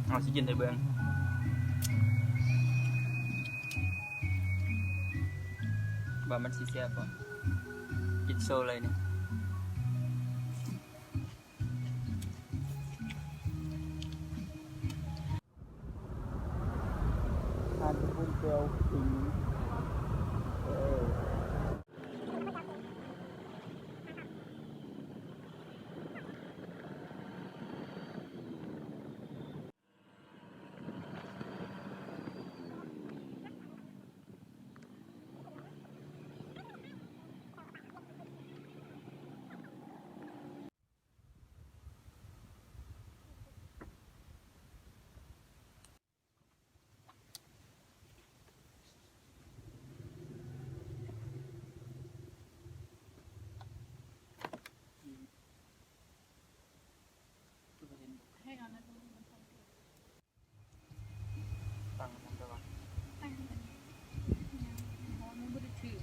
ເຮົາຊິກິນໃຫ້ເບິ່ງວ່າມັນຊິແຊບບໍ່. ກິນໂຊເລີຍນີ້. ທານເປັນຄົນແກ້ວຂິງ ເອີ. ຕັ້ງມັນໄດ້ວະ? ຕັ້ງມັນ ຍັງ ບໍ່ ຍັງບໍ່ໄດ້ຖືກ.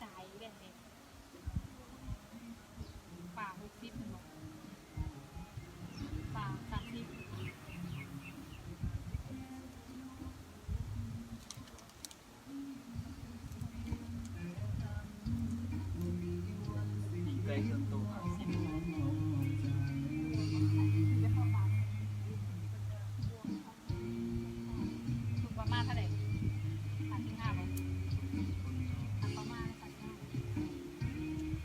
ກາຍແບບນີ້ ປາຫົກສິບແມ່ນບໍ່? ປາສາມສິບ. ປີ້ງໄກ່ສ່ວນໂຕຫ້າສິບ. ຖືກປະມານເທົ່າໃດ? ສາມສິບຫ້າບໍ່? ປະມານສາມສິບຫ້າ.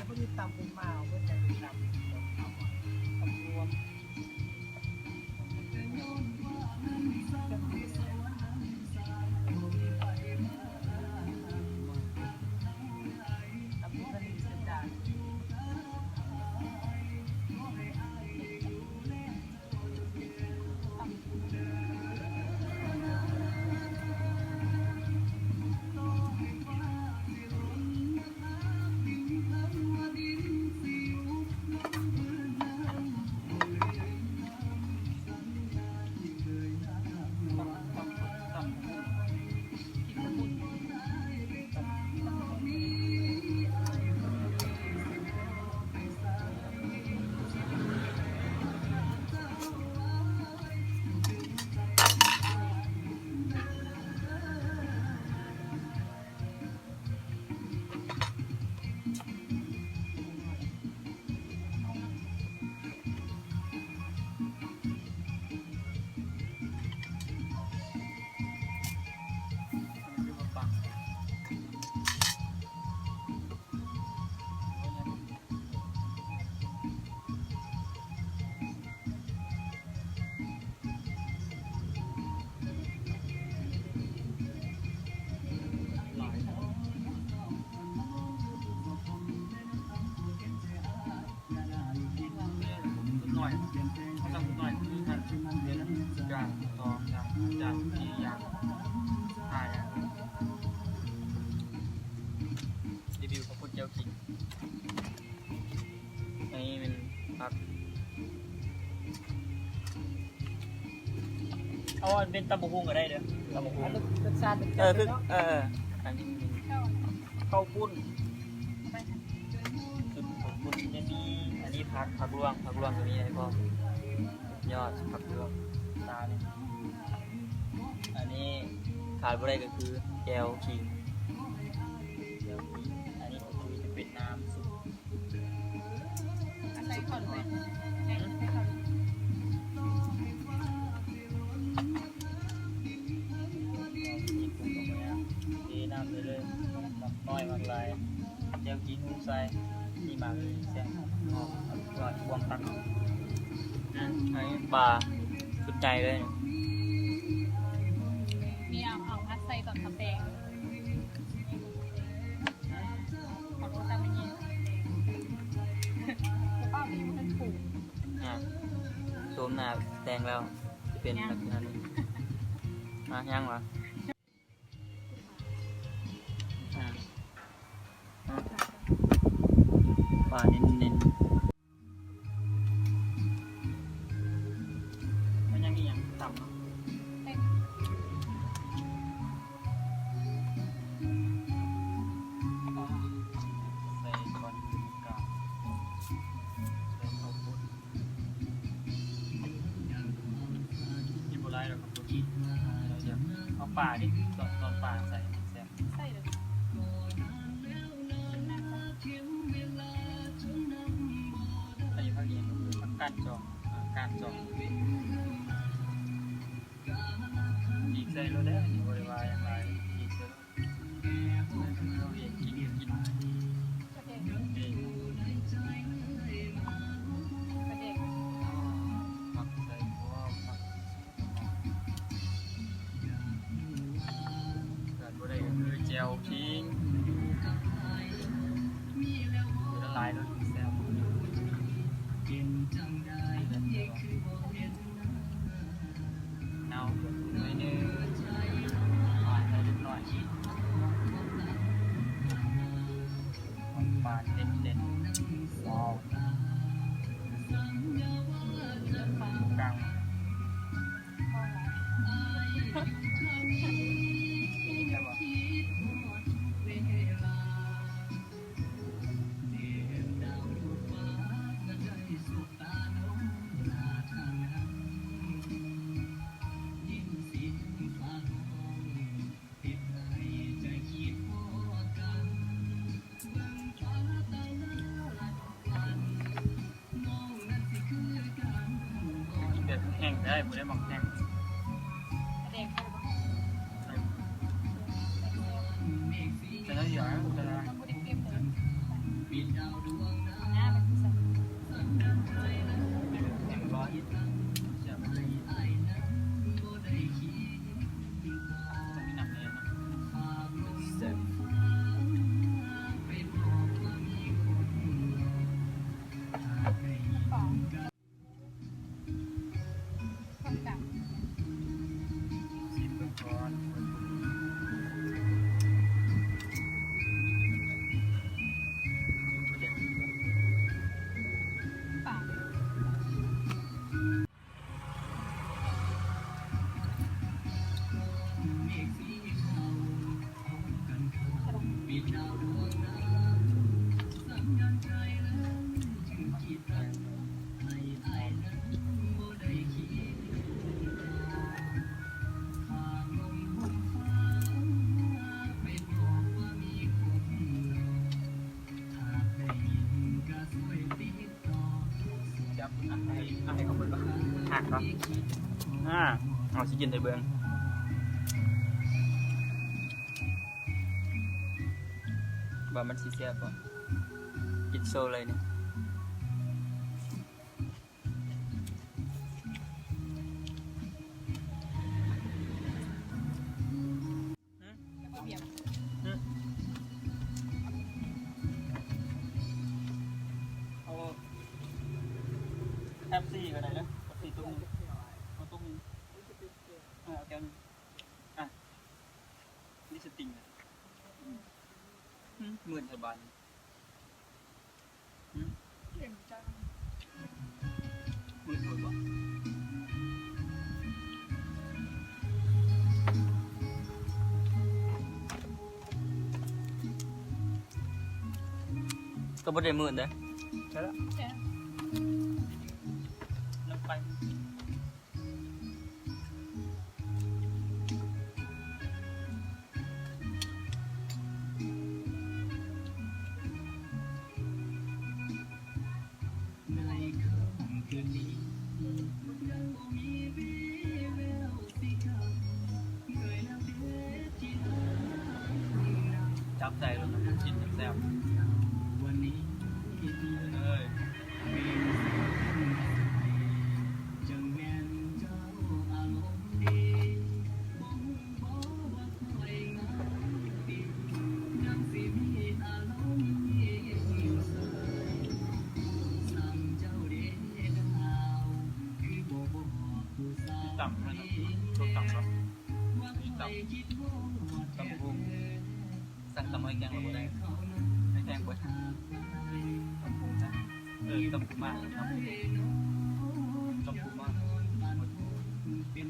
ບໍ່ໄດ້ຕຳເປັນໝາວ ບໍ່ໄດ້ຕຳ ຕຳລວມ. ໜ້ອຍ ເຮົາສັ່ງໜ້ອຍ ຄືຫັ້ນ ໜຶ່ງ ສອງ ສາມ ສີ່ ຫ້າ ຫົກ ເຈັດ ແປດ ເກົ້າ ສິບ. ອັນນີ້ແມ່ນຜັກ ເອົາອັນເປັນຕຳບັກຫຸ່ງກໍໄດ້ເດີ ຕຳບັກຫຸ່ງ ລົດຊາດ ເອີ ຄື ເອີ ອັນນີ້ເຂົ້າປຸ້ນ ຊຸດເຂົ້າປຸ້ນຈະມີ ອັນນີ້ຜັກ ຜັກລວງ ຜັກລວງກໍມີໃຫ້ພ້ອມ ຍອດຜັກລວງ ຕານີ້ ອັນນີ້ຂາດບໍ່ໄດ້ກໍຄືແຈ່ວຂີງ ແຈ່ວຂີງ ອັນນີ້ກໍຄືຈະເປັນນ້ຳຊຸບ. ໃສ່ເຂົ້າແມ່ນ ໃສ່ເຂົ້າ ເທນ້ຳໄປເລີຍ ໝາກນ້ອຍໝາກຫຼາຍ ແຈ່ວຂີ້ໜູໃສ່ ມີໝາກແຊງ ຫອມ ບວມຕັກ ອັນນີ້ປາຊຸດໃຫຍ່ເລີຍ ມີເອົາ ເອົາອັດໃສ່ຕອນເຂົ້າແປງ. ຂອໂທດນຳແມ່ຍິງ ບໍ່ປ້າໄປ ผมหน้าแต่งแล้ว สิเป็นลักษณะนี้ อ่ะ ยังวะ อ่า ปลาเน้นๆ มันยังมีหยังต่ำเนาะ ใส่ก่อน ใส่ข้าวปุ้น กินบ่หลายดอกครับ เอาปลาดิ ตอน ตอนปลาใส่แซ่บ ใส่เลย ใส่ผักอีหยัง ผักกาดจอง อ่า กาดจอง อีกใส่โลดเด้อ บ่ได้ว่าหยังหลาย อีกใส่โลด ขาดบ่ได้ก็คือแจ่วขิง ละลายโลด แซ่บ เนาหน่อยหนึ่ง หวานใส่เล็กน้อย หวานเด่นๆ ว้าว กลาง แบบแห้งได้ บ่ได้มักแห้ง แดง ใส่น้ำเดียวนะ ใส่น้ำ จับ อ่ะ ให้ อ่ะ ให้เขาเบิ่งก่อน หักเนาะ อ่า เอาสิกินให้เบิ่ง ว่ามันสิแซ่บบ่ กินโชว์เลยนี่ เอาเป๊ปซี่ก็ได้เด้อ เป๊ปซี่ตุ๊กหนึ่ง เอาตุ๊กหนึ่ง เออ เอาแก้วหนึ่ง อ่ะ นี่สติงนะ อืม มืดสบาย อืม เต็มจาน มืดหมดบ่ ก็บ่ได้มืดเด้ ใช่ละ ใช่ ลงไป จับใส่แล้วมันกินแซ่บ เอ้ย คือบ่ ໄວ້ແກງເຮົາບໍ່ໄດ້ ໃຫ້ແພງເບິດ ຕຳບັກຫຸ່ງຊະ ເອີ ຕຳບັກຫຸ່ງມາ ຕຳບັກຫຸ່ງ ຕຳບັກຫຸ່ງມາ ເອີ.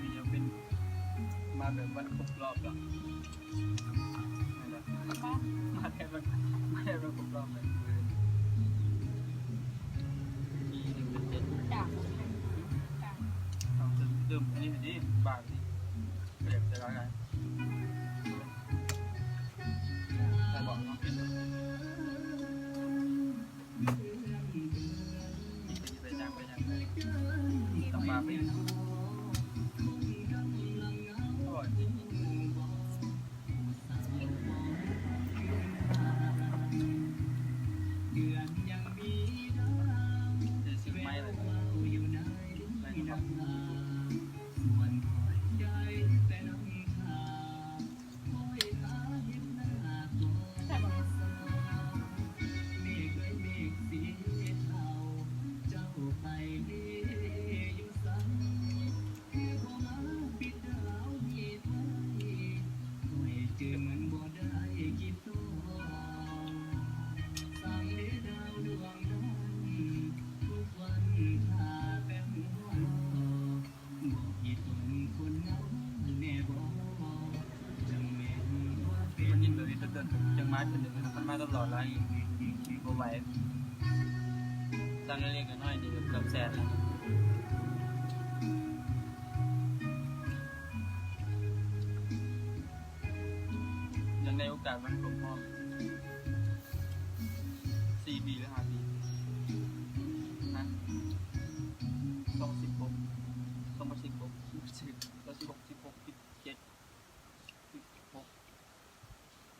ນີ້ຍັງເປັນ ມາແບບວັນຄົບລອບເນາະ ແມ່ນບໍ່? ມາແຕ່ວັນ ມາແຕ່ວັນຄົບລອບເລີຍ ປີໜຶ່ງເປັນເຈັດ ຈ້າ ຈ້າ ເຕີມ ເຕີມອັນນີ້ ອັນນີ້ບາດນີ້ ປະແດກໃສ່ຫຼາຍ ແຕ່ບອກເນາະ ກິນເດີ ໄປຍ່າງ ໄປຍ່າງ ຕ້ອງມາໄປ ອະຮ່ອຍ ໄດ້ຊື້ໃໝ່ເລີຍ ໄດ້ ມັນກິນແບບນີ້ເຖິງມາເທື່ອໜຶ່ງ ຄັນມາຕະຫຼອດຫຼາຍ ບໍ່ໄຫວ ສັ່ງເລັກໆນ້ອຍໆນີ້ເກືອບແສນແລ້ວ ຍັງໄດ້ໂອກາດວັນຄົບຮອບສີ່ປີ ຫຼື ຫ້າປີ ຮະ ສອງພັນສິບຫົກ ສອງພັນສິບຫົກ ສິບເຈັດ ສິບຫົກ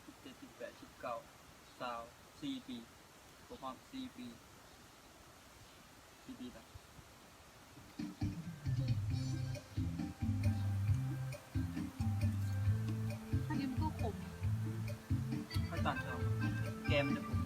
ສິບເຈັດ ສິບແປດ ສິບເກົ້າ ຊາວ ສີ່ປີ ຄົບຮອບສີ່ປີ ສີ່ປີລະ ອັນນີ້ມັນກໍຂົມ ໃຫ້ຕາມເອົາ ແກ້ມມັນຈະຂົມ.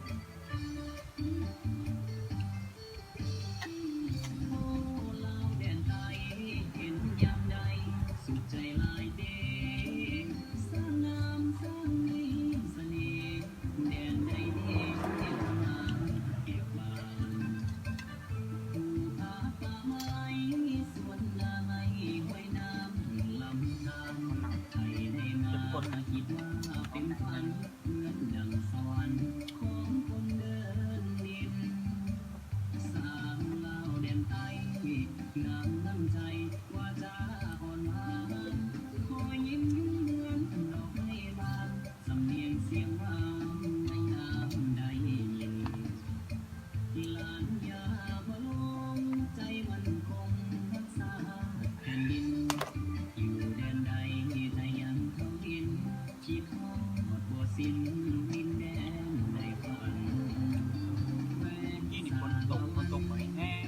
ມື້ກີ້ນີ້ຝົນຕົກ ຝົນຕົກແຮງ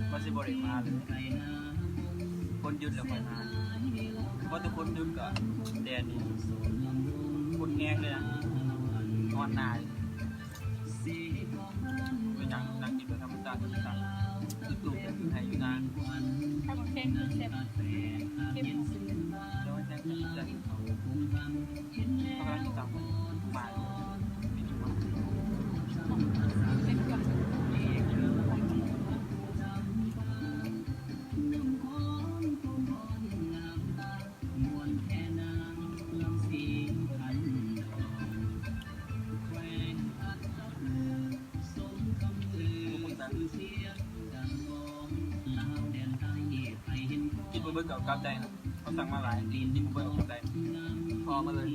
ໆ ວ່າຊິບໍ່ໄດ້ມາເລີຍ ຝົນຢຸດແລ້ວຄ່ອຍມາ ພໍແຕ່ຝົນຢຸດກໍແດດນີ້ໂຄດແຮງເລີຍນະ ຮ້ອນໜ້າ. ເປັນຫຍັງນັ່ງກິນແບບທຳມະຊາດ ຢູ່ບ້ານ ຢູ່ຕູ້ແບບໄຮ່ຢູ່ນາ. ງຄືແຊບ ເຄັມ ເຮົາກຳລັງກິນຕຳໝາກ ກິນບໍ່ເບິດກໍເອົາກັບໄດ້ນະ ເຂົາສັ່ງມາຫຼາຍ ກິນບໍ່ເບິດເອົາກັບໄດ້ ພໍມາເລີຍ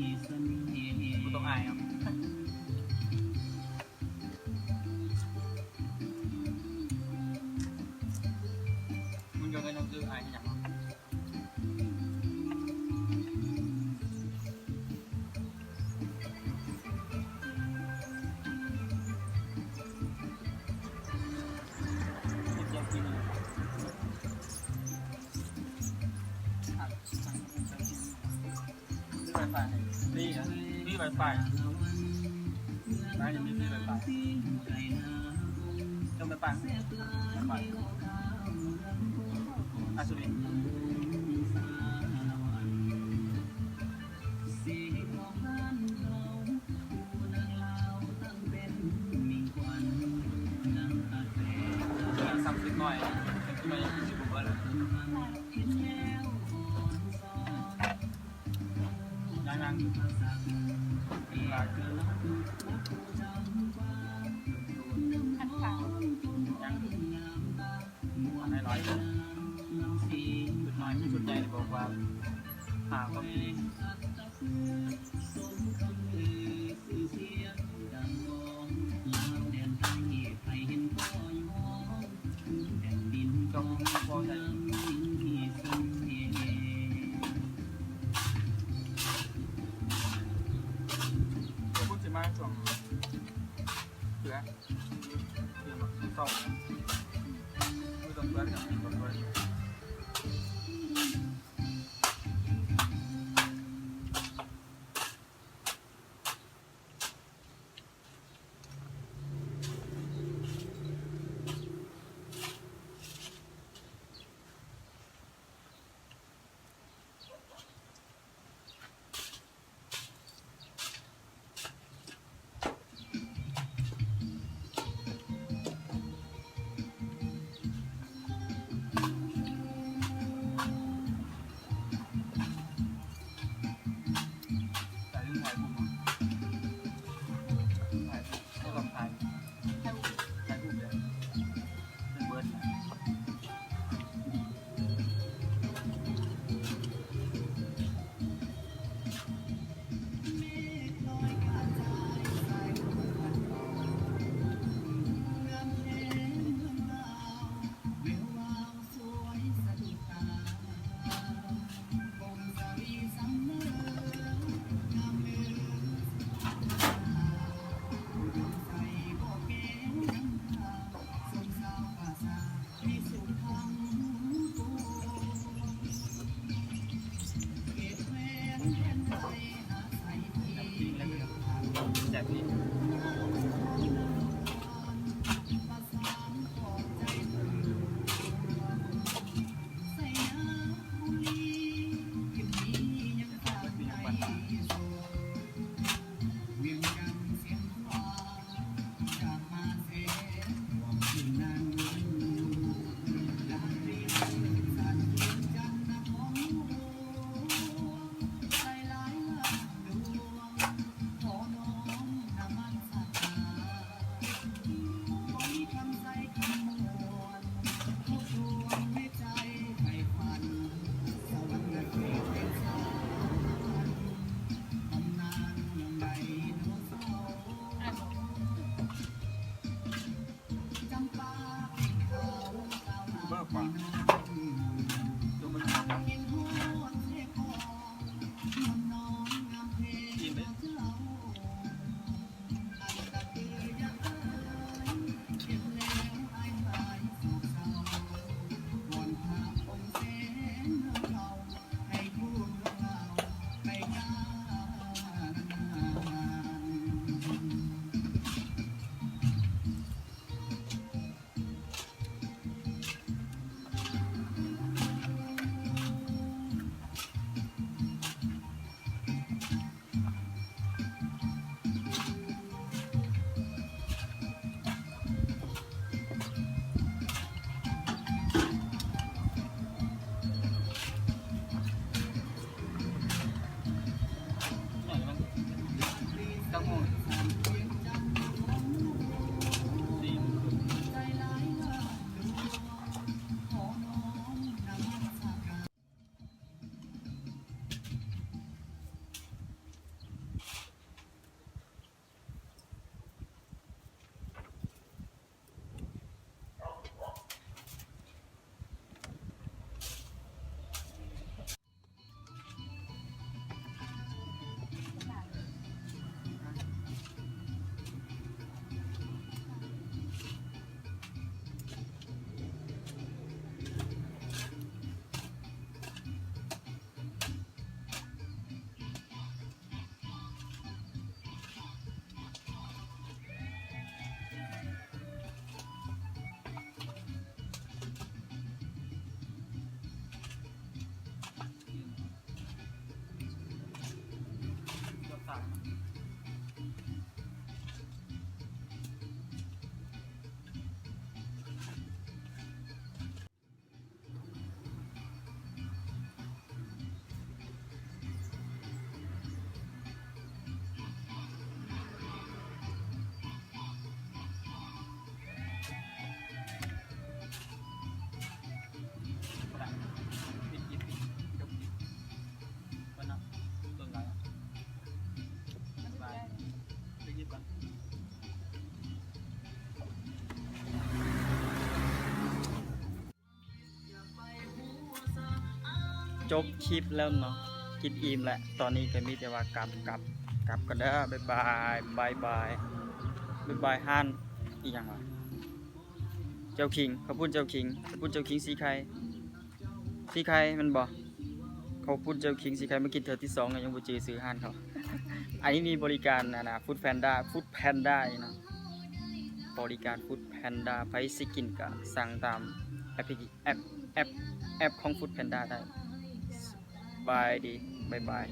ບໍ່ຕ້ອງອາຍເນາະ. ມັນກໍເປັນໜັງສື ອາຍເຮັດຫຍັງເນາະ. ມີໄວຟາຍ ມີ ມີໄວຟາຍ ຮ້ານນີ້ມີ ມີໄວຟາຍ ເຈົ້າໄວຟາຍ ໄວຟາຍ ອັດສະວິນ. ສາມສິບໜ່ວຍ ເປັນໜ່ວຍ ຍັງໆ ຫຼາຍ ອັນກາງ ຍັງ ອັນໃຫ້ຫຼາຍ ຊຸດນ້ອຍ ຊຸດໃຫຍ່ ບອກວ່າ ຫ້າຄົນ. ເຈົ້າບໍ່ພໍໃຈ ເຈົ້າພຸດຊິມາຊ່ວງເດືອນ ເດືອນເສົາ ມື້ຕົ້ນເດືອນ ຕົ້ນເດືອນ. ເ ຈົບຄລິບແລ້ວເນາະ ກິນອີ່ມແລ້ວ ຕອນນີ້ກໍມີແຕ່ວ່າກັບ ກັບ ກັບກ່ອນເດີ ບາຍບາຍ ບາຍບາຍ ບາຍບາຍຮ້ານອີ່ຫຍັງວະ ເຈົ້າຄິງ ເຂົ້າປຸ້ນເຈົ້າຄິງ ເຂົ້າປຸ້ນເຈົ້າຄິງສີໄຂ່ ສີໄຂ່ແມ່ນບໍ່? ເຂົ້າປຸ້ນເຈົ້າຄິງສີໄຂ່ ມາກິນເທື່ອທີສອງ ກໍຍັງບໍ່ຈື່ຊື່ຮ້ານເຂົາ. ອັນນີ້ມີບໍລິການ ອັນນ່າ ຟູດແພນດ້າ ຟູດແພນດ້ານີ້ນະ ບໍລິການຟູດແພນດ້າ ໃຜຊິກິນກໍສັ່ງຕາມແອັບພລິເຄ ແອັບ ແອັບ ແອັບຂອງຟູດແພນດ້າໄດ້. ສະບາຍດີ ບາຍບາຍ.